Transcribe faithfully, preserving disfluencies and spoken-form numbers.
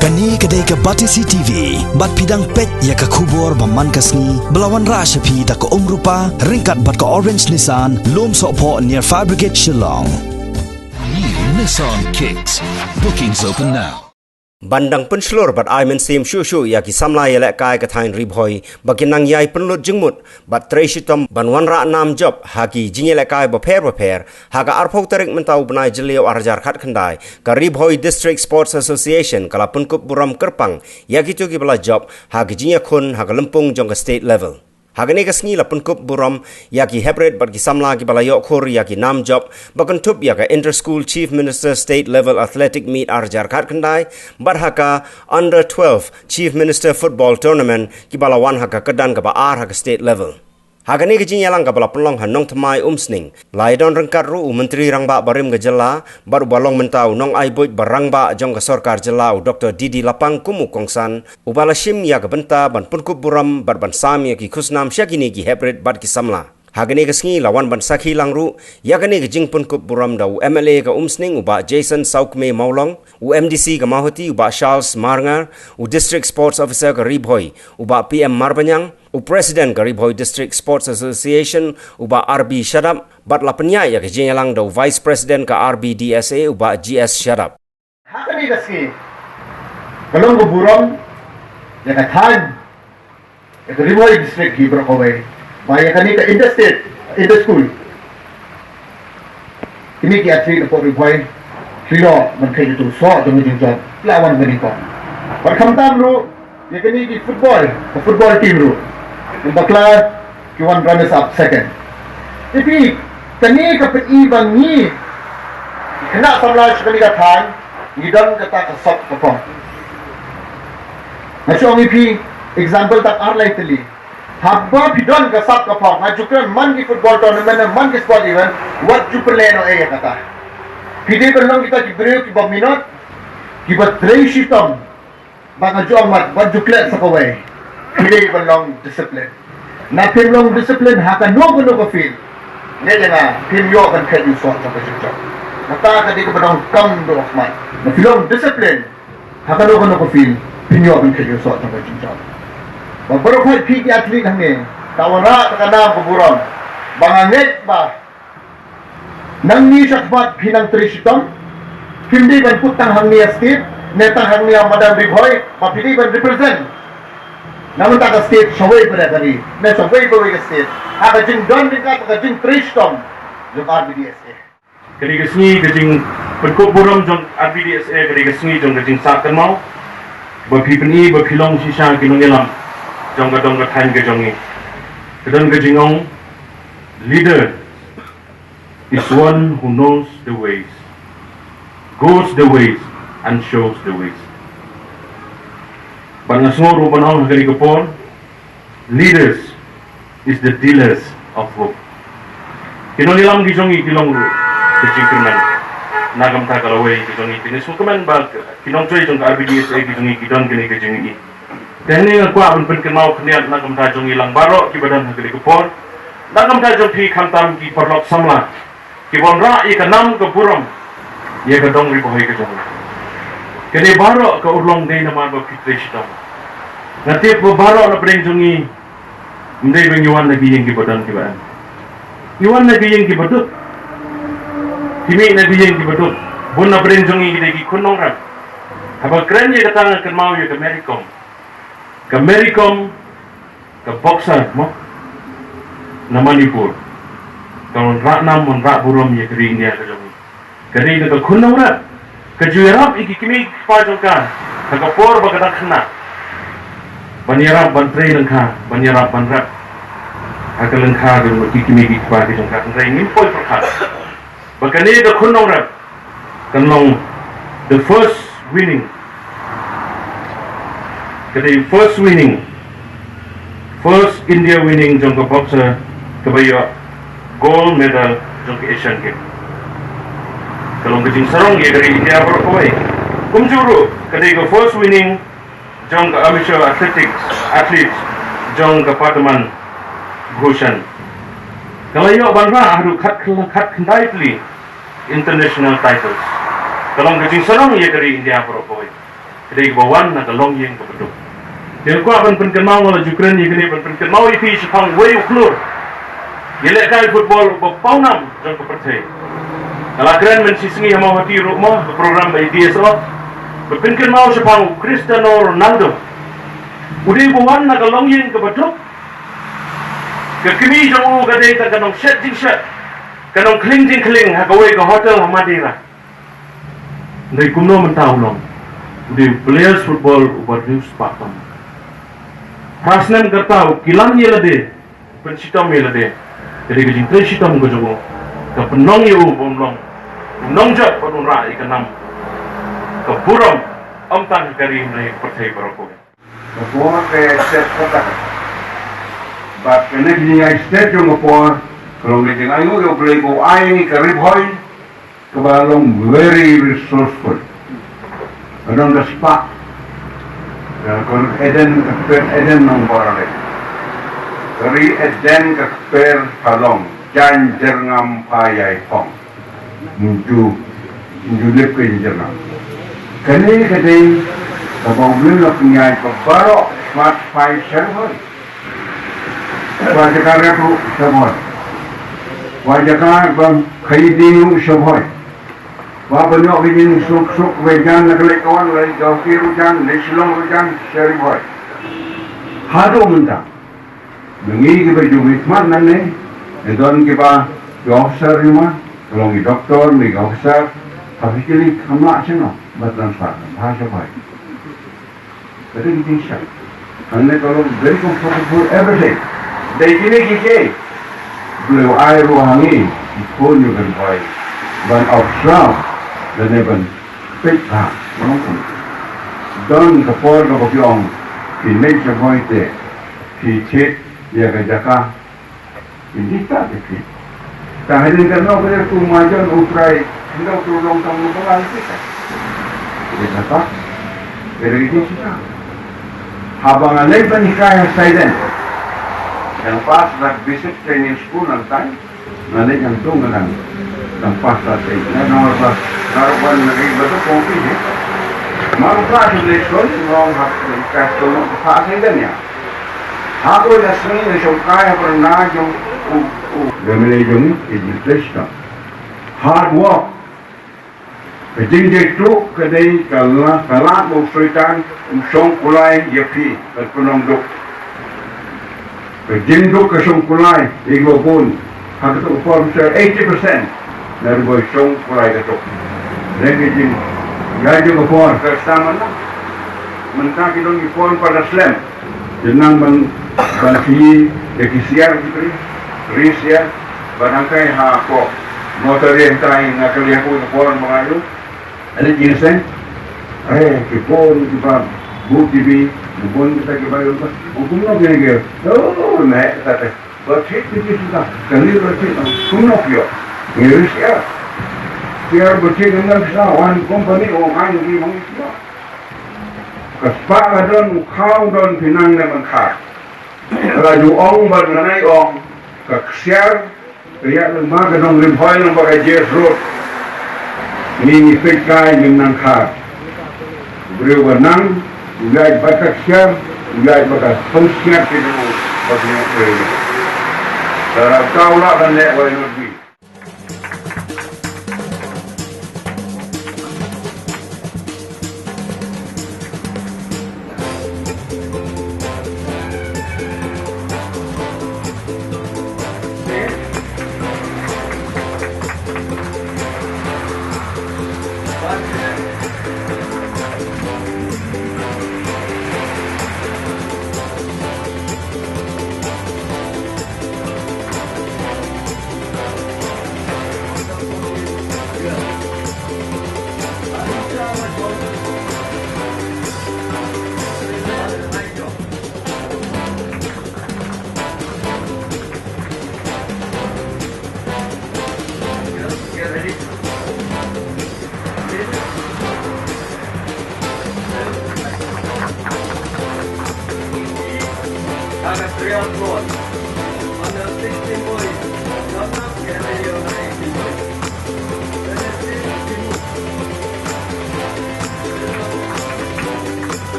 Kane ka dei ka Batesi T V, bad phi dang peit ïa ka khubor ba man ka sngi, ba la wanrah sha phi da ka Umrupa, ryngkat bad ka Orange Nissan, Lumsohphoh near Fire Brigade Shillong. New Nissan Kicks. Bookings open now. Ban dang pynshlur bad ai mynsiem shuh shuh ïa ki samla ïalehkai ka thaiñ Ri Bhoi, ba kin nang ïai pynlut jingmut bad trei shitom ban wanrah nam jop ha ki jingïalehkai bapher bapher, ha ka arphew tarik mynta u bnai Jylliew arhajar khatkhyndai, ka Ri Bhoi District Sports Association ka la pynkup burom kyrpang ïa kito kiba la jop ha ki jingïakhun ha ka lympung jong ka state level. Ha kane ka sngi la pynkup burom ïa ki heprit bad ki samla kiba la ïoh khur ïa ki nam jop, ba kynthup ïa ka Inter School Chief Minister State Level Athletic Meet arhajar khatkhyndai, bad ha ka Under twelve Chief Minister Football Tournament, kiba la wan ha ka kyrdan kaba ar ha ka state level. Ha kane ka jingïalang kaba la pynlong ha Nongthymmai Umsning, la ïadon ryngkat ruh u Myntri Rangbah barim ka jylla, bad uba long mynta u nongai buit ba rangbah jong ka sorkar jylla, u Doktor D D Lapang kum u kongsan, uba la shim ïa ka bynta ban pynkup burom bad ban sam ïa ki khusnam sha kine ki heprit bad ki samla. Ha kane ka sngi la wan ban sakhi lang ruh ïa kane ka jingpynkup burom da u M L A ka Umsning, u Bah Jason Sawkmie Mawlong, u M D C ka Mawhati, u Bah Charles Marngar, u District Sports Officer ka Ri Bhoi, u Bah P M Marbaniang, u President ka Ri Bhoi District Sports Association, u Bah R B Shadap, bad la pynïaid ïa ka jingïalang da u Vice President ka R B D S A, u Bah G S Shadap. Ha kane ka sngi, ka long ka burom ïa ka thaiñ, ïa ka Ri Bhoi District hi baroh kawei, ba ïa kane ka Inter State, Inter School, kine ki athlete na pdeng Ri Bhoi, ki la wan kheit ïa u soh jong ka jingjop, la wan kane ka. Bad khamtam ruh ïa kine ki football, ka football team ruh, bakla ki wan runners up, second. Ïa phi, kane ka pyni ba ngi, ki khynnah samla sha kane ka thaiñ, ngi don kata ka sap ka phong. Nga shu ong ïa phi example tang ar lai tylli. Haba phi don ka sap ka phong, nga ju kren man ki football tournament, man ki sport event, wat ju pynlehnohei ïa kata. Phi dei ban long kita ki briew kiba minot, kiba trei shitom. Ba nga ju ong, wat, wat ju klet sa kawei. Phi dei ban long discipline. Na phim long discipline ha kano kano ka field, ne ïa nga, phim ïoh ban kheit ïa u soh jong ka jingjop. Kata ka dei kaba donkam dohnud. Na phi long discipline ha kano kano ka field, phin ïoh ban kheit ïa u soh jong ka jingjop. Ba baroh khoit phi ki athlete hangne, ta wanrah ta ka nam ka burom. Ba nga ngeit ba nangne shakhmat phi nang trei shitom. Phim dei ban kut tang hangne ha state, ne tang hangne ha madan Ri Bhoi, ba phi dei ban represent na mynta ka state shawei pat ka ri, ne shawei pat ka state, ha ka jingdon ryngkat ka jingtrei shitom jong R B D S A. Kane ka sngi ka jingpynkup burom jong R B D S A, kane ka sngi jong ka jingsah kynmaw, ba phi pyni ba phi long shisha ki nongïalam jong ka dong ka thaiñ ka jong ngi. Ka don ka jingong, leader is one who knows the ways, goes the ways and shows the ways. Bad nga sngew ruh ban ong ha kane ka por, leaders is the dealers of hope. Ki nongïalam ki jong ngi ki long ruh ka jingkyrmen na ka bynta ka lawei ka jong ngi. Ki nongïalam ki jong ngi, ki nongtrei jong ka R B D S A ki jong ngi ki don kane ka jingïaid. Te hangne nga kwah ban pynkynmaw khyndiat na ka bynta jong ngi lang baroh kiba don ha kane ka por, na ka bynta jong phi khamtam ki paralok samla kiba wanrah ïa ka nam ka burom ïa ka dong Ri Bhoi ka jong ngi. Kane baroh ka urlong dei namar ba phi trei shitom. Nga tip ba baroh na pdeng jong ngi ym dei ba ngi wan na ki ïing kiba don kiba em. Ngi wan na ki ïing kiba duk. Ngi mih na ki ïing kiba duk. Bun na pdeng jong ngi ki dei ki khun nongrep. Haba kren ïa kata nga kynmaw ïa ka Mary Kom. Ka Mary Kom, ka boxer mo, na Manipur, ka wanrah nam wanrah burom ïa ka ri India ka jong ngi. Ka dei ka khun nongrep. Ka ju ïarap ïa ki kmie ki kpa jong ka ha ka por ba ka dang khynnah, ban ïarap ban trei lyngkha, ban ïarap ban rep ha ka lyngkha ka jong ki kmie ki kpa ki jong ka. Hynrei ngim poi pyrkhat ba kane ka khun nongrep kan long the first winning, ka dei first winning, first India winning jong ka boxer kaba ïoh gold medal jong ka Asian Games. Ka long ka jingsarong ïa ka ri India baroh kawei. Kumjuh ruh ka dei ka first winning jong ka amateur athletics, athlete jong ka Padman Bhushan. Ka la ïoh ban rah haduh khat khyndai tylli international titles. Ka long ka jingsarong ïa ka ri India baroh kawei. Ka dei kaba wan na ka longïing kaba duk. Te nga kwah ban pynkynmaw, nga la ju kren ïa kane, ban pynkynmaw ïa phi shaphang uwei u khlur ïalehkai football uba pawnam jong ka pyrthei. Nga la kren mynshisngi ha Mawhati ruh mo, ka program ba i D S O. Ban pynkynmaw shaphang u Cristiano Ronaldo. U dei uba wan na ka longïing kaba duk. Ka kmie jong u ka dei tang ka nongshet jingshet, ka nongkhling jingkhling ha kawei ka hotel ha Madeira. Dei kumno mynta u long? U dei u players football uba riewspah tam. Phra snem ka rta u kilan ïa lade, pynshitom ïa lade. Ka dei ka jingtrei shitom ka jong u, ka pynlong ïa u ba un long u nongjot bad un rah ïa ka nam ka burom, ym tang ha ka ri hynrei ha ka pyrthei baroh kawei. Ka por ka set patak. Bad kane ka jingai set jong ka por ka long ka jingai ngu ïa U Blei ba u ai ngi ka Ri Bhoi kaba long very resourceful. Ka don ka spah. Ka Ri Eden, ka kper Eden nong barale. Ka Ri Eden ka kper ka long jan jerngam pa ïai phong. Nju, nju lip ke njerna. Kane ka dei kaba U Blei u la pynïaid ba baroh smat phai sha Ri Bhoi. Ba jaka rep ruh sha Ri Bhoi. Ba jaka ba khaii dieng ruh sha Ri Bhoi. Ba ban ïoh ka jingsuk suk, ba jan na ka leit ka wan, leit Guwahati ruh jan, leit Shillong ruh jan, sha Ri Bhoi. Haduh mynta. Ngi kiba ju mihkhmat nangne, ngi don kiba ki officer ruh ma, ki long ki doctor, ngi ki officer, ha facility kham lah shano ba transfer, bha sha Ri Bhoi. Ka dei ka jingshisha. Hangne ka long very comfortable everything. Dei kine kiei kiei. Blei u ai ruh ha ngi ki khun jong ka Ri Bhoi ban observe lane ban peit bha. Don ka por kaba ki ong phi leit sha Ri Bhoi te phi thied ïa ka jaka. Phi dei ta te phi. Tang hadien katno ka dei tu majon u trai, hynda u tu long tang u tang phi ta. Dei kata. Dei kata. Haba nga leit ban hikai ha Saiden. Nga pass na basic training school nangtai. Nga leit hangto nga dang, dang pass la tei. Nga dang pass, nga ruh ban ri ba tu kong pi je. Nga ruh pass la tei, nga ruh hap ka to, pass ni dan ïa. Ha ko da sngi nga shong kai ha pyrna jong u, u. Ga me lei jong i, i ji test ka. Hard work. Ka jingjaituh ka dei ka la, ka lad ba u Soitan u shong kulai ïa phi, ka pynlong duk. Ka jingduk ka shong kulai ïa kiba bun. Ha kato ka por mynta eighty percent na Ri Bhoi shong kulai kato. Dei ka jing, ïa jong ka por ka sa man la. Mynta ki don ki por pat la slem. Te nang ban, ban phi ïa ki siar ki pri, ri siar, ban hangkai ha ko. Motor ri hangkai nga kali ha ko ka por ma nga ïoh. Ani jingïaseng. Eh, ki bun kiba bu ki bi, ki bun kita kiba ïoh ka. Kumno kine ki. Oh, ne, kata te. Ba thied ki kita. Kali ba thied, kumno ki ïoh. Ngi ri siar. Siar ba thied ngan sa wan company ong ai ngi ong ki ïoh. Ka spah ka don, u khaw don, phi nang ne ban kha. Ka la ju ong bad ngan ai ong, ka ksiar ka ïaid lyngba ka dong Ri Bhoi lyngba ka J S Road. Ngi ngi peit kai ngim nang kha. U briew ba nang, u ïaid bad ka ksiar, u ïaid bad ka sngewsynei ki dong ba ki nang peit. Ka la kaw la ban leh wai not bi.